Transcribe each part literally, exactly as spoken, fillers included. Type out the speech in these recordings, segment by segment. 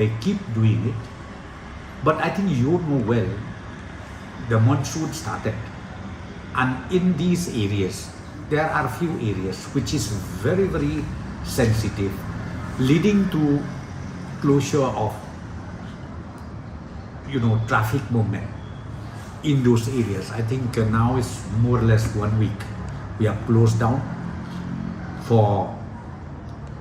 They keep doing it. But I think you know well, the monsoon started. And in these areas, there are few areas which is very, very sensitive, leading to closure of, you know, traffic movement in those areas. I think, uh, now is more or less one week. We have closed down for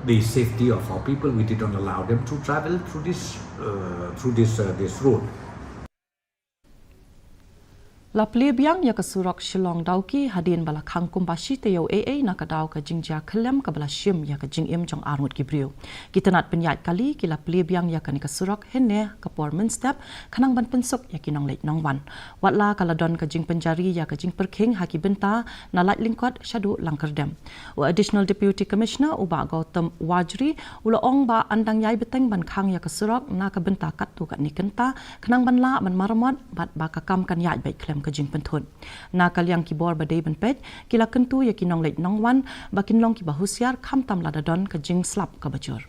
the safety of our people. We did not allow them to travel through this, uh, through this, uh, this road. La plie biang ïa ka surok Shillong Dawki hadien ba la khang kumba shi taïew ei ei na ka daw ka jingjia kyllem kaba la shim ïa ka jingim jong arngut ki briew. Ki tnat pynïaid kali ki la plie biang ïa kane ka surok hynne ka por mynstep khnang ban pynsuk ïa ki nongleit nongwan. Wat la ka la don ka jingpynjari ïa ka jingpyrkhing ha ki bynta na Laitlyngkot shaduh Langkyrdem. U Additional Deputy Commissioner u Bah Gautam Wajri u la ong ba yn dang ïai bteng ban khang ïa ka surok na ka bynta katto katne kynta khnang ban lah ban maramot bad ba ka kam kan ïaid beit khlem ka jingpynthut. Na ka liang ki bor ba dei ban peit ki la kyntu ïa ki nongleit nongwan ba kin long kiba husiar khamtam lada don ka jingslap kaba jur.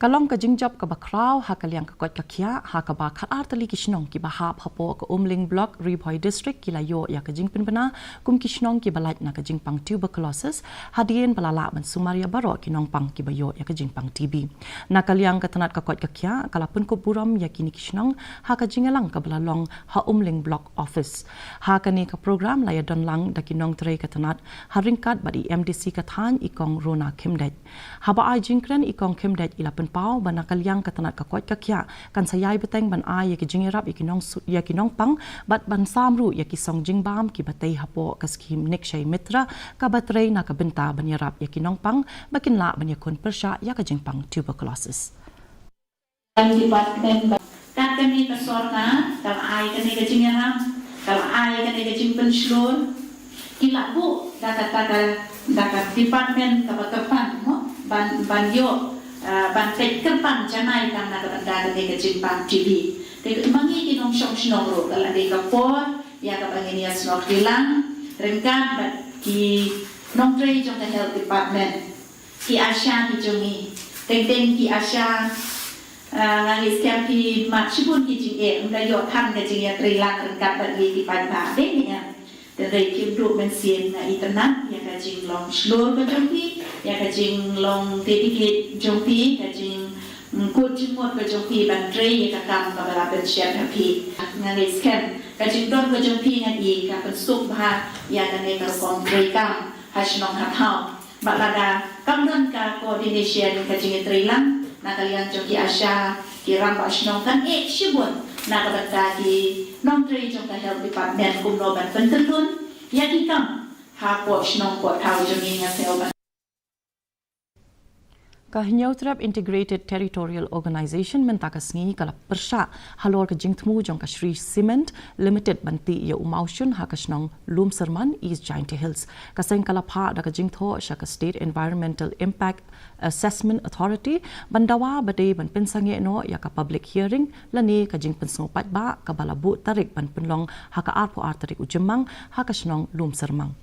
Ka long ka jingjop kaba khraw ha ka liang ka koit ka khiah ha kaba khatar tylli ki shnong kiba hap hapoh ka Umling Block, Ri Bhoi District ki la ïoh ïa ka jingpynbna kum ki shnong kiba lait na ka jingpang tuberculosis hadien ba la lah ban sumar ïa baroh ki nongpang kiba ïoh ïa ka jingpang T B. Na ka liang ka tnat ka koit ka khiah ka la pynkup burom ïa kine ki shnong ha ka jingïalang kaba la long ha Umling Block Office. Ha kane ka program la ïadon lang da ki nongtrei ka tnat ha ryngkat bad i M D C ka thaiñ i Kong Rona Khymdeit. Haba ai jingkren i Kong Khymdeit i la pynpaw ba na ka liang ka tnat ka koit ka khiah kan sa ïai bteng ban ai ïa ki jingïarap ïa ki nong su-, ïa ki nongpang bad ban sam ruh ïa ki song jingbam kiba tei hapoh ka skhim Nikshay Mitra kaba trei na ka bynta ban ïarap ïa ki nongpang ba kin lah ban ïakhun pyrshah ïa ka jingpang tuberculosis. Department ba, kat kane ka sorkar ka la ai kane ka jingïarap, ka la ai kane ka jingpynshlur, ki la buh da kata ka, da ka department kaba kyrpang mo, ban, ban ïoh, ah, ban peit kyrpang janai tang na ka bynta kane ka jingpang T B. Te ma ngi ki nongshong shnong ruh ka la dei ka por ïa kaba ngin ïa snoh kti lang ryngkat bad ki nongtrei jong ka health department. Ki ASHA ki jong ngi. Teng teng ki ASHA, ah, nga ngeit skhem phi mad shibun ki jingeh, ym da ïoh than ka jingïatreilang ryngkat bad ngi ki paidbah. Dei ne em? Te dei kim duh mynsiem, nga itynnad ïa ka jinglong shlur ka jong phi, ïa ka jinglong dedicate jong phi, ka jing, mm, kut jingmut ka jong phi ban trei ïa ka kam kaba la pynshai ha phi. Nga ngeit skhem ka jingdon ka jong phi ngan ïa ka pynsuk bha ïa kane ka rukom trei kam ha shnong ha thaw. Bad lada kam don ka coordination ka jingïatreilang na ka liang jong ki ASHA, ki rangbah shnong kan eh shibun na ka bynta ki nongtrei jong ka health department kumno ban pyntyllun ïa ki kam hapoh shnong poh thaw jong ngi. Nga sngew ban Ka Hynñiewtrep Integrated Territorial Organization mynta ka sngi ka la pyrshah halor ka jingthmu jong ka Shree Cement Limited ban tih ïa u mawshun ha ka shnong Lumsyrman, East Jaintia Hills. Ka seng ka la phah da ka jingthoh sha ka State Environmental Impact Assessment Authority ban dawa ba dei ban pynsangeh noh ïa ka public hearing lane ka jingpynsngew paidbah kaba la buh tarik ban pynlong ha ka arphew ar tarik u Jymmang ha ka shnong Lumsyrman.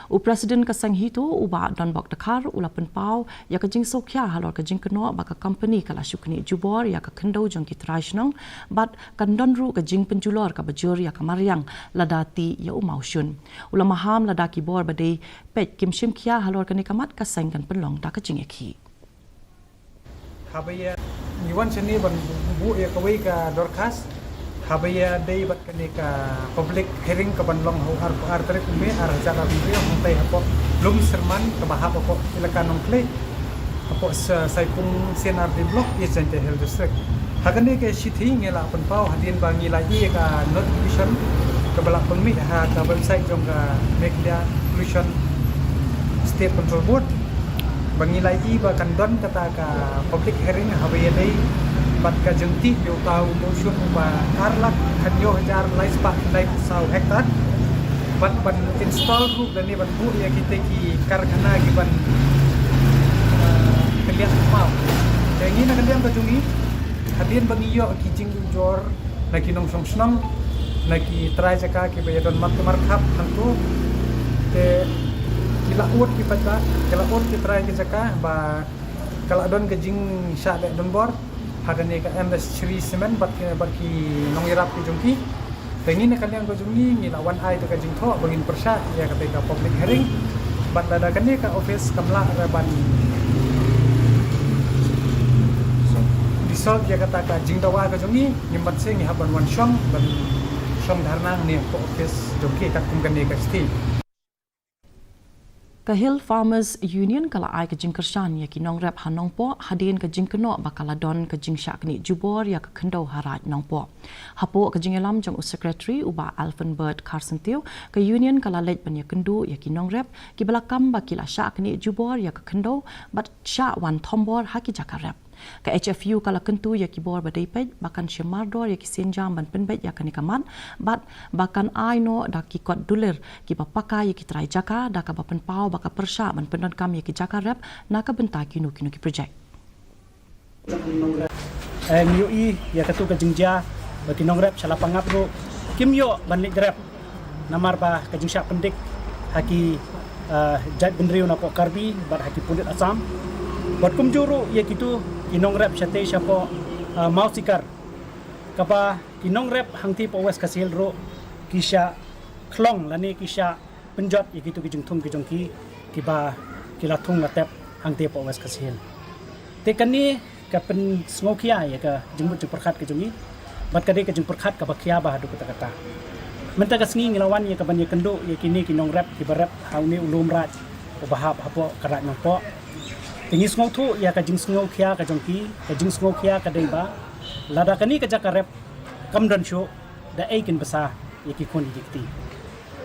U President ka seng HITO, u Bah Donbok Dkhar, u la pynpaw ïa ka jingsngewkhia halor ka jingkynnoh ba ka company ka la shu knieh jubor ïa ka khyndew jong ki trai shnong bad kan don ruh ka jingpynjulor kaba jur ïa ka mariang lada tih ïa u mawshun. U la maham lada ki bor ba dei peit kim shim khia halor kane ka mat, ka seng kan pynlong da ka jingïakhih. Haba ïa ngi wan shane ban buh ïa kawei ka dorkhas, haba ïadei bad kane ka public hearing kaban long ha u arphew ar tarik u May ar hajar arphew hynriew, hangtai hapoh Lumsyrman kaba hap hapoh Elaka Nongkhlei, hapoh Sa-, Saipung C&RD Block, East Jaintia Hills District. Ha kane ka shithi ngi la pynpaw hadien ba ngi la ïoh ïa ka notification kaba la pynmih ha ka website jong ka Meghalaya Pollution State Control Board. Ba ngi la ïohi ba kan don kata ka public hearing haba ïadei Bad ka jingtih ïa uta u motion uba ar lak khathynñiew hajar lai spah khyndai phew saw hektar. Bad ban install ruh lane ban buh ïa kita ki karkhana kiban, ah, kylliang kmaw. Te ngi na ka liang ka jong ngi, hadien ba ngi ïoh ki jingujor na ki nongshong shnong, na ki trai jaka kiba ïadon markhap hangto. Te ki la ud ki paidbah, ki la ud ki trai ki jaka ba ka la don ka jingshah leh donbor ha kane ka M S Shree Cement bad ki, bad ki nongïarap ki jong ki. Te ngi na ka liang ka jong ngi ngi la wan ai da ka jingthoh ba ngin pyrshah ïa kata ka public hearing. Bad lada kane ka office kam lah re ban dissolve ïa kata ka jingdawa ka jong ngi, ngim banse ngi hap ban wan shong, ban shong dharna ne ka office jong ki katkum kane ka state. Ka Hill Farmers Union ka la ai ka jingkyrshan ïa ki nongrep ha Nongpoh hadien ka jingkynnoh ba ka la don ka jingshah knieh jubor ïa ka khyndew ha Raid Nongpoh. Hapoh ka jingïalam jong u Secretary u Bah Alphanbert Kharsyntiew, ka Union ka la leit ban ïakynduh ïa ki nongrep kiba la kam ba ki la shah knieh jubor ïa ka khyndew bad shah wan thombor ha ki jaka rep. Ka H F U ka la kyntu ïa ki bor ba dei peit ba kan shim mardor ïa ki sienjam ban pynbeit ïa kane ka mat bad ba kan ai noh da ki kot dulir kiba paka ïa ki trai jaka da kaba pynpaw ba ka pyrshah ban pyndonkam ïa ki jaka rep na ka bynta kino kino ki projek. Eh, ngi ïohi ïa katu ka jingjia ba ki nongrep sha Lapangap ruh kim ïoh ban leit rep namar ba ka jingshah pyndik ha ki, eh, jaitbynriew napoh Karbi bad ha ki pulit Assam. Bad kumjuh ruh ïa kitu ki nongrep shatei shapoh, eh, Mawsikar, kaba ki nongrep hangtei poh West Khasi Hills ruh ki shah khlong lane ki shah pynjot ïa kitu ki jingthung ki jong ki kiba ki la thung la tep hangtei poh West Khasi Hills. Te kane ka pynsngewkhia ïa ka jingmut jingpyrkhat ka jong ngi bad ka dei ka jingpyrkhat kaba khia bha haduh katta katta. Mynta ka sngi ngi la wan ïa ka ban ïakynduh ïa kine ki nongrep kiba rep ha une u lum Raid uba hap hapoh ka Raid Nongpoh. Te ngi sngewthuh ïa ka jingsngewkhia ka jong ki, ka jingsngewkhia ka dei ba lada kane ka jaka rep kam don shuh, da ei kin bsa ïa ki khun ki kti.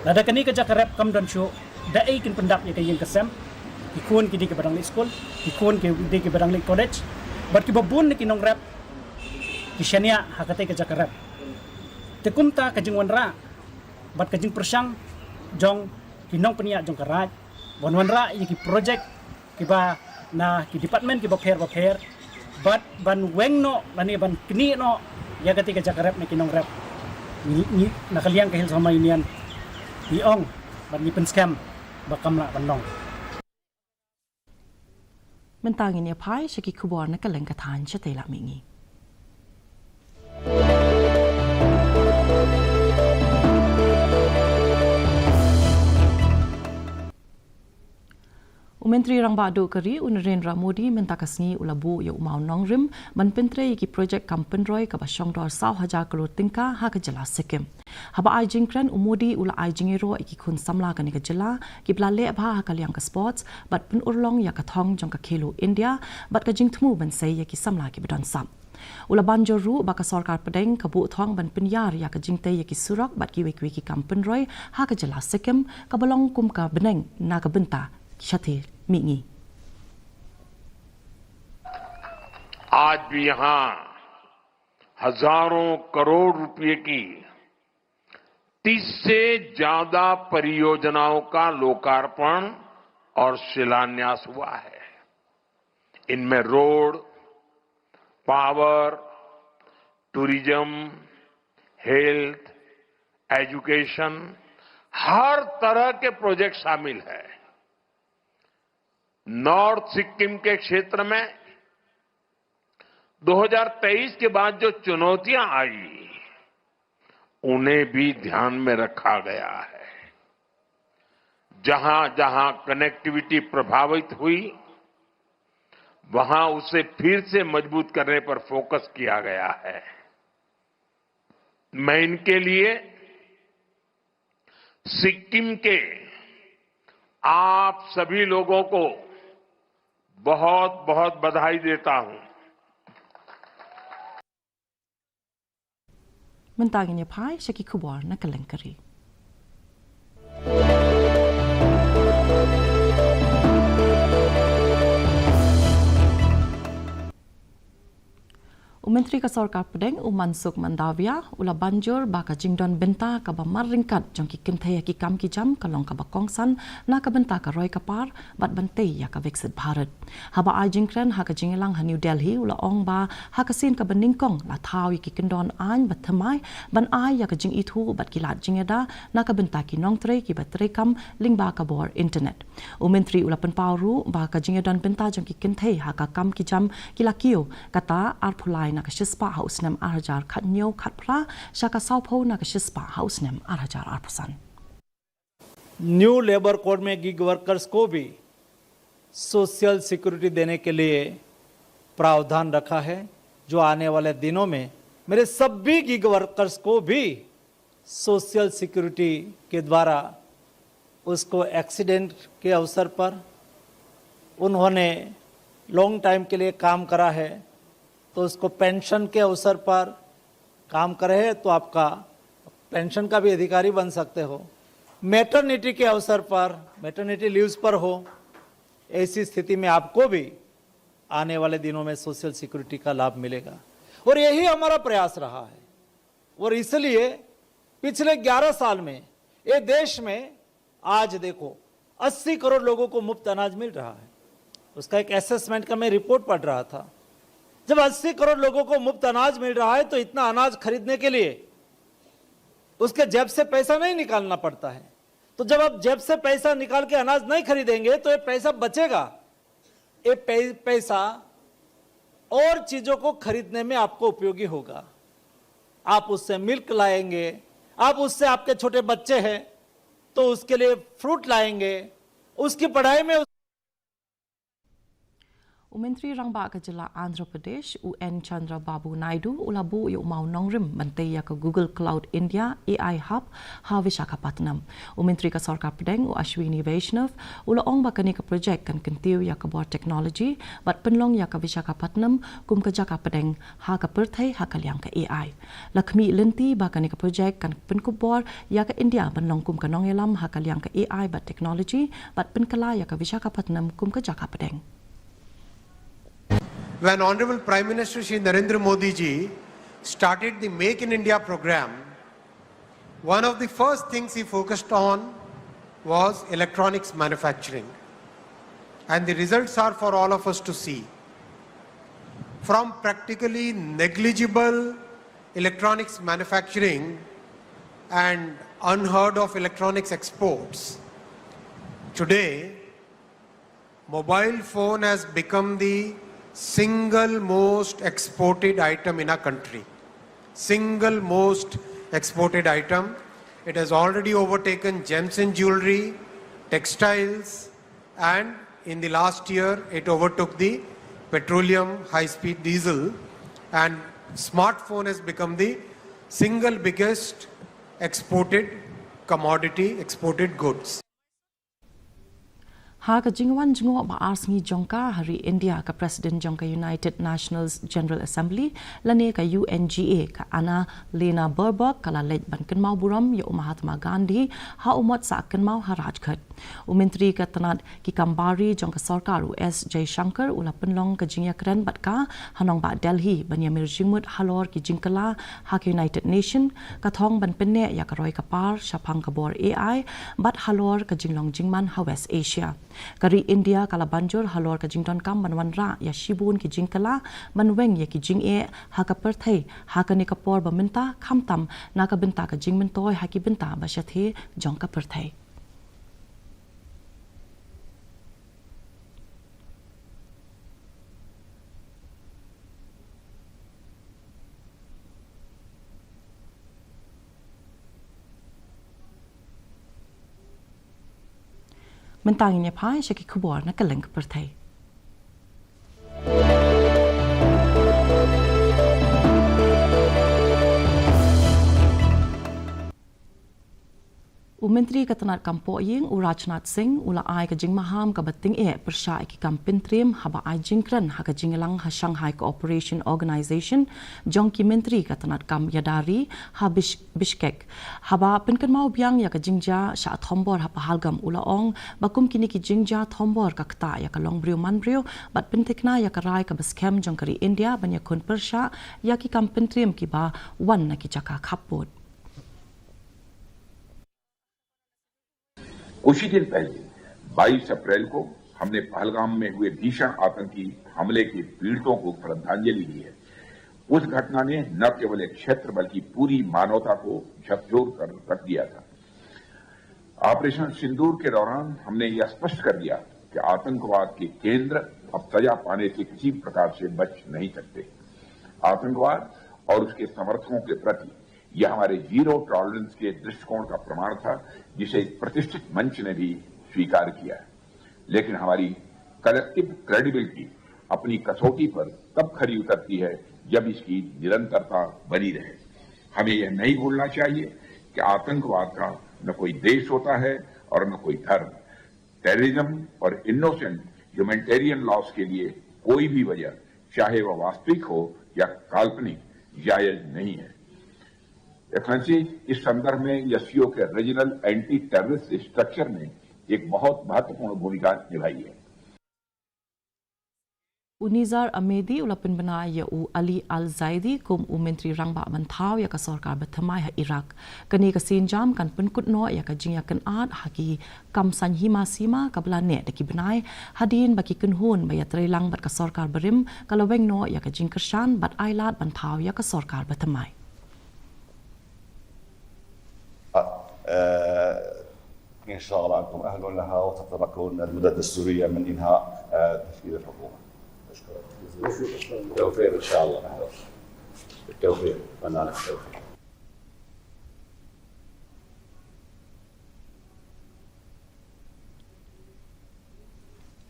Lada kane ka jaka rep kam don shuh, da ei kin pyndap ïa ka ïing ka sem. Ki khun ki dei kiba dang leit skul, ki khun ki dei kiba dang leit college. Bad kiba bun na ki nongrep ki shaniah ha katei ka jaka rep. Te kumta ka jingwanrah bad ka jingpyrshang jong ki nongpynïaid jong ka Raid ban wanrah ïa ki projek kiba na ki department kiba pher ba pher bad ban weng noh lane ban knieh noh ïa katei ka jaka rep na ki nongrep. Ngi, ngi na ka liang ka Hill Farmers Union ngi ong bad ngi pynskhem ba kam lah ban long. Mynta ngin ïa phai sha ki khubor na ka lyngkha thaiñ shatei la mih ngi. U Myntri Rangbah Duh ka ri u Narendra Modi mynta ka sngi u la buh ïa u mawnongrim ban pyntrei ïa ki projek kam pynroi kaba shongdor saw hajar klur tyngka ha ka jylla Sikkim. Haba ai jingkren u Modi u la ai jingïaroh ïa ki khun samla kane ka jylla kiba la leh bha ha ka liang ka sports bad pynurlong ïa ka thong jong ka Khelo India bad ka jingthmu ban sei ïa ki samla kiba don sap. U la ban jur ruh ba ka sorkar pdeng ka buh thong ban pynïar ïa ka jingtei ïa ki surok bad kiwei kiwei ki kam pynroi ha ka jylla Sikkim kaba long kum ka bneng na ka bynta shatei mihngi. आज भी यहाँ हजारों करोड़ रुपए की तीस से ज्यादा परियोजनाओं का लोकार्पण और शिलान्यास हुआ है। इनमें road, power, tourism, health, education, हर तरह के प्रोजेक्ट शामिल है। नॉर्थ सिक्किम के क्षेत्र में दो हज़ार तेईस के बाद जो चुनौतियां आई, उन्हें भी ध्यान में रखा गया है। जहां-जहां कनेक्टिविटी प्रभावित हुई, वहां उसे फिर से मजबूत करने पर फोकस किया गया है। मैं इनके लिए सिक्किम के आप सभी लोगों को बहुत-बहुत बधाई देता हूं। Mynta ngin ïa phai sha ki khubor na ka lyngkha ri. Myntri ka Sorkar Pdeng u Mansukh Mandaviya u la banjur ba ka jingdon bynta kaba mar ryngkat jong ki kynthei ha ki kam ki jam ka long kaba kongsan na ka bynta ka roi ka par bad ban tei ïa ka Viksit Bharat. Haba ai jingkren ha ka jingïalang ha New Delhi, u la ong ba ha ka sien kaba nyngkong la thaw ïa ki kyndon aiñ ba thymmai ban ai ïa ka jingithuh bad ki lad jingïada na ka bynta ki nongtrei kiba treikam lyngba ka bor internet. U Myntri u la pynpaw ruh ba ka jingïadon bynta jong ki kynthei ha ka kam ki jam ki la kiew, kata arphew lai na ka shispah ha u snem ar hajar khathynñiew khatphra sha ka sawphew na ka shispah ha u snem ar hajar arphew san. New labour code में gig workers को भी social security देने के लिए प्रावधान रखा है, जो आने वाले दिनों में मेरे सभी गिग वर्कर्स को भी सोशल सिक्योरिटी के द्वारा उसको एक्सीडेंट के अवसर पर, उन्होंने लॉन्ग टाइम के लिए काम करा है तो उसको पेंशन के अवसर पर काम करे है तो आपका पेंशन का भी अधिकारी बन सकते हो। मैटरनिटी के अवसर पर, मैटरनिटी लीव्स पर हो, ऐसी स्थिति में आपको भी आने वाले दिनों में सोशल सिक्योरिटी का लाभ मिलेगा। और यही हमारा प्रयास रहा है। और इसलिए पिछले ग्यारह साल में ये देश में आज देखो, अस्सी करोड़ लोगों को मुफ्त अनाज मिल रहा है। उसका एक असेसमेंट का मैं रिपोर्ट पढ़ रहा था। जब अस्सी करोड़ लोगों को मुफ्त अनाज मिल रहा है तो इतना अनाज खरीदने के लिए उसके जेब से पैसा नहीं निकालना पड़ता है। तो जब आप जेब से पैसा निकाल के अनाज नहीं खरीदेंगे तो ये पैसा बचेगा, ये पै, पैसा और चीजों को खरीदने में आपको उपयोगी होगा। आप उससे मिल्क लाएंगे, आप उससे, आपके छोटे बच्चे हैं तो उसके लिए फ्रूट लाएंगे, उसकी पढ़ाई में U Myntri Rangbah ka jylla Andhra Pradesh u N Chandrababu Naidu u la buh ïa u mawnongrim ban tei ïa ka Google Cloud India A I Hub ha Visakhapatnam. U Myntri ka Sorkar Pdeng u Ashwini Vaishnaw u la ong ba kane ka projek kan kyntiew ïa ka bor technology bad pynlong ïa ka Visakhapatnam kum ka jaka pdeng ha ka pyrthei ha ka liang ka A I. La khmih lynti ba kane ka projek kan pynkupbor ïa ka India ban long kum ka nongïalam ha ka liang ka A I bad technology bad pynkylla ïa ka Visakhapatnam kum ka jaka pdeng. When Honorable Prime Minister Shri Narendra Modi ji started the Make in India program, one of the first things he focused on was electronics manufacturing. And the results are for all of us to see. From practically negligible electronics manufacturing and unheard of electronics exports, today mobile phone has become the single most exported item in our country. Single most exported item. It has already overtaken gems and jewelry, textiles, and in the last year it overtook the petroleum high speed diesel, and smartphone has become the single biggest exported commodity, exported goods. Ha ka jingwan jngoh ba ar sngi jong ka ha ri India, ka President jong ka United Nations General Assembly lane ka U N G A, ka Anna Lena Baerbock, ka la leit ban kynmaw burom ïa u Mahatma Gandhi ha u mot sah kynmaw ha Rajghat. U Myntri ka tnad ki kam bari jong ka sorkar u S Jaishankar u la pynlong ka jingïakren bad ka ha nongbah Delhi ban ïamir jingmut halor ki jingkylla ha ka United Nation, ka thong ban pynneh ïa ka roi ka par shaphang ka bor A I bad halor ka jinglong jingman ha West Asia. Ka ri India ka la banjur halor ka jingdonkam ban wanrah ïa shibun ki jingkylla ban weng ïa ki jingeh ha ka pyrthei ha kane ka por ba mynta, khamtam na ka bynta ka jingmyntoi ha ki bynta ba shathie jong ka pyrthei. Mynta ngin ïa phai sha ki khubor na kylleng ka pyrthei. U Myntri ka tnad kam pohïing, u Rajnath Singh, u la ai ka jingmaham kaba tyngeh pyrshah ïa ki kam pyntriem haba ai jingkren ha ka jingïalang ha Shanghai Cooperation Organization jong ki myntri ka tnad kam ïada ri ha Bish-, Bishkek. Haba pynkynmaw biang ïa ka jingjia sha thombor ha Pahalgam, u la ong ba kum kine ki jingjia thombor ka ktah ïa ka longbriew manbriew bad pynthikna ïa ka rai kaba skhem jong ka ri India ban ïakhun pyrshah ïa ki kam pyntriem kiba wan na ki jaka khappud. कुछ ही दिन पहले बाईस अप्रैल को हमने पहलगाम में हुए भीषण आतंकी हमले के पीड़ितों को श्रद्धांजलि दी है। उस घटना ने न केवल एक क्षेत्र बल्कि पूरी मानवता को झकझोर कर रख दिया था। ऑपरेशन सिंदूर के दौरान हमने यह स्पष्ट कर दिया कि आतंकवाद के केंद्र अब सजा पाने से किसी भी प्रकार से बच नहीं सकते। आतंकवाद और उसके समर्थकों के प्रति यह हमारे जीरो टॉलरेंस के दृष्टिकोण का प्रमाण था, जिसे इस प्रतिष्ठित मंच ने भी स्वीकार किया है। लेकिन हमारी कलेक्टिव क्रेडिबिलिटी अपनी कसौटी पर तब खरी उतरती है, जब इसकी निरंतरता बनी रहे। हमें यह नहीं भूलना चाहिए कि आतंकवाद का न कोई देश होता है और न कोई धर्म। टेररिज्म और इनोसेंट ह्यूमैनिटेरियन लॉस के लिए कोई भी वजह, चाहे वह वास्तविक हो या काल्पनिक, जायज नहीं है। एक्सलेंसी, इस संदर्भ में एससीओ के रीजनल एंटी टेररिस्ट स्ट्रक्चर ने एक बहुत महत्वपूर्ण भूमिका निभाई है। U Nizar Ahmedi u la pynbna ïa u Ali Al Zaidi kum u Myntri Rangbah ban thaw ïa ka sorkar bathymmai ha Iraq. Kane ka sienjam kan pynkut noh ïa ka jingïakynad ha ki kam saiñ hima sima kaba la neh da ki bnai, hadien ba ki kynhun ba ïatreilang bad ka sorkar barim ka la weng noh ïa ka jingkyrshan bad ailad ban thaw ïa ka sorkar bathymmai. آه، إن شاء الله أنتم أهل لها وتتركون المدة الدستورية من إنهاء، آه، تشكيل الحكومة. أشكرك. بالتوفيق إن شاء الله. بالتوفيق. أتمنى لك التوفيق.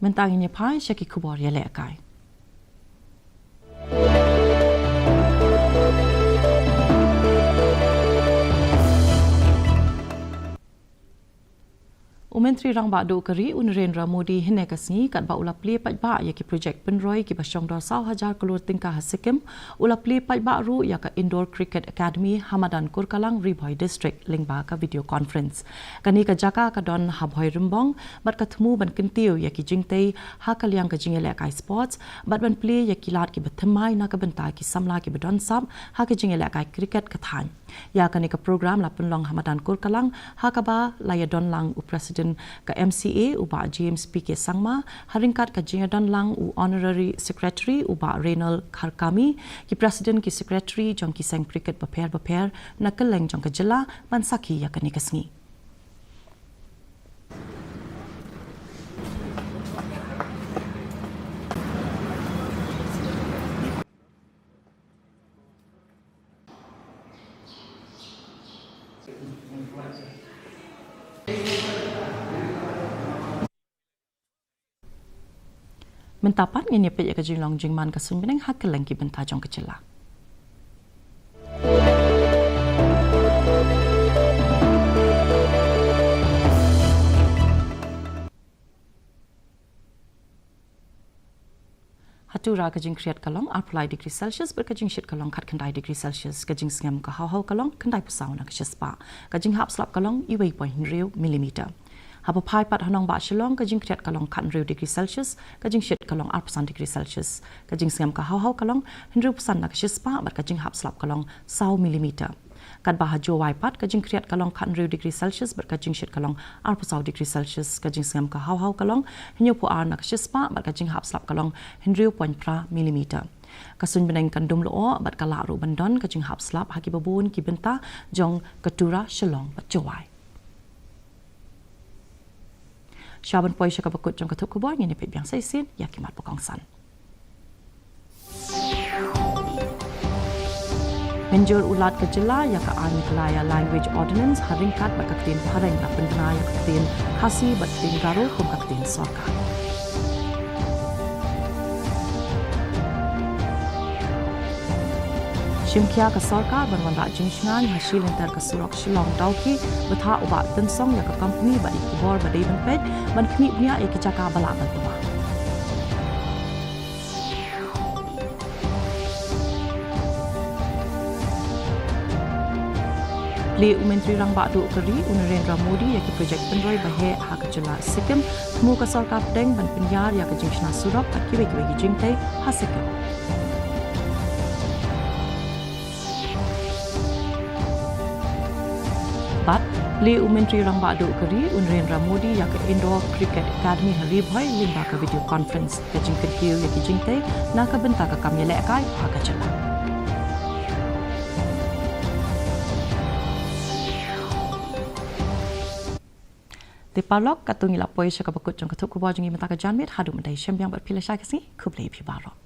Mynta ngin ïa phai sha ki khubor ïalehkai. U Myntri Rangbah Duh ka ri u Narendra Modi hynne ka sngi katba u la plie paidbah ïa ki projek pynroi kiba shongdor saw hajar klur tyngka ha Sikkim, u la plie paidbah ruh ïa ka Indoor Cricket Academy ha madan Kurkalang, Ri Bhoi District, lyngba ka video conference. Kane ka jaka ka don ha Bhoirymbong bad ka thmu ban kyntiew ïa ki jingtei ha ka liang ka jingïalehkai sports bad ban plie ïa ki lad kiba thymmai na ka bynta ki samla kiba don sap ha ka jingïalehkai cricket ka thaiñ. Ïa kane ka program la pynlong ha madan Kurkalang ha kaba la ïadon lang u President ka M C A u Bah James P K Sangma, ha ryngkat ka jingïadon lang u Honorary Secretary u Bah Reynald Kharkami, ki President, ki Secretary jong ki seng cricket bapher bapher na kylleng jong ka jylla ban sakhi ïa kane ka sngi. Mynta pat ngin ïa peit ïa ka jinglong jingman ka suiñ bneng ha kylleng ki bynta jong ka jylla. Ha Tura ka jingkhriat ka long arphew lai degree Celsius bad ka jingshit ka long khatkhyndai degree Celsius, ka jingsngem ka haw haw ka long khyndai phew saw na ka shispah, ka jinghap slap ka long iwei point hynriew millimeter. Haba phai pat ha nongbah Shillong ka jingkhriat ka long khathynriew degree Celsius, ka jingshit ka long arphew san degree Celsius, ka jingsngem ka haw haw ka long hynriew phew san na ka shispah bad ka jinghap slap ka long saw millimeter. Katba ha Jowai pat ka jingkhriat ka long khathynriew degree Celsius bad ka jingshit ka long arphew saw degree Celsius, ka jingsngem ka haw haw ka long hynñiew phew ar na ka shispah bad ka jinghap slap ka long hynriew point phra millimeter. Ka suiñ bneng kan dum lyoh bad ka lah ruh ban don ka jinghap slap ha kiba bun ki bynta jong ka Tura, Shillong bad Jowai. Sha ban poi sha kaba kut jong ka thup khubor, ngin ïa peit biang sa shisien ïa ki mat ba kongsan. Mynjur u Lat ka jylla ïa ka Ain Meghalaya Language Ordinance ha ryngkat bad ka ktien phareng, la pynbna ïa ka ktien Khasi bad ktien Garo kum ka ktien sorkar. Shim khia ka sorkar ban wanrah jingshngaiñ ha shi lynter ka surok Shillong Dawki, bthah u Bah Tynsong ïa ka kompani bad ïa ki bor ba dei ban peit ban khmih bniah ïa ki jaka ba lah ban twa. Plie u Myntri Rangbah Duh ka ri u Narendra Modi ïa ki projek pynroi ba heh ha ka jylla Sikkim, thmu ka sorkar pdeng ban pynïar ïa ka jingshna surok bad kiwei kiwei ki jingtei ha Sikkim. Bad plie u Myntri Rangbah Duh ka ri u Narendra Modi ïa ka Indoor Cricket Academy ha Ri Bhoi lyngba ka video conference, ka jingkyntiew ïa ki jingtei na ka bynta ka kam ïalehkai ha ka jylla. Te paralok, katto ngi la poi sha kaba kut jong ka thup khubor jong ngi mynta ka janmiet. Haduh mynta shem biang bad phi lashai ka sngi, khublei phi baroh.